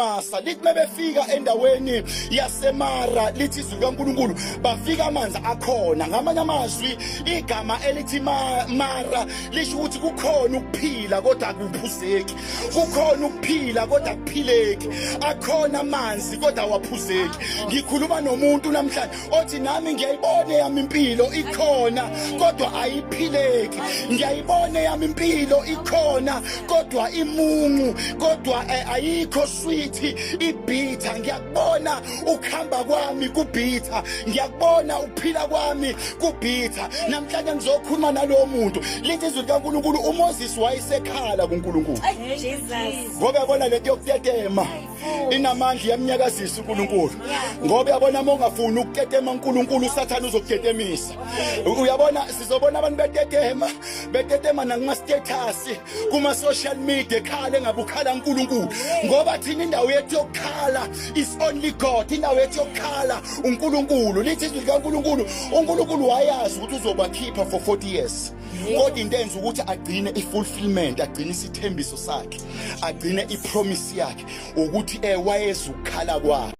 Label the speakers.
Speaker 1: Masa lithi mebefika endaweni yaseMara, lithi izwi likaNkulunkulu bafika amanzi akhona. Ngamanye amazwi, igama elithi Mara lisho ukuthi kukhona ukuphila kodwa akuphuzeki, kukhona ukuphila kodwa akuphileki, akhona amanzi kodwa awaphuzeki. Ngikhuluma nomuntu namhlanje othi nami ngiyayibona eyami impilo ikhona kodwa ayiphileki, ngiyayibona eyami impilo ikhona kodwa imuncu, kodwa ayikho sweet, ibitter. Ngiyakubona ukuhamba kwami kubitter, ngiyakubona ukuphila kwami kubitter. Namhlanje ngizokhuluma nalowo muntu. Lithi izwi likaNkulunkulu uMoses wayesekhala kuNkulunkulu ngoba yabona lento yokutetema inamandla, iyamnyakazisa uNkulunkulu. Ngoba uyabona, uma ungafuni ukutetema uNkulunkulu, uSathane uzokutetemisa. Uyabona, sizobona abantu betetema, betetema nakuma status, kuma social media, ekhala engabe ukhala uNkulunkulu, ngoba thina indawo yethu yokukhala is only God, indawo yethu yokukhala uNkulunkulu. Lithi izwi likaNkulunkulu uNkulunkulu wayazi ukuthi uzobakhipha for 40 years, kodwa into enza ukuthi agcine i-fulfillment, agcine isithembiso sakhe, agcine ipromise yakhe, ukuthi wayezukhala kwakhe.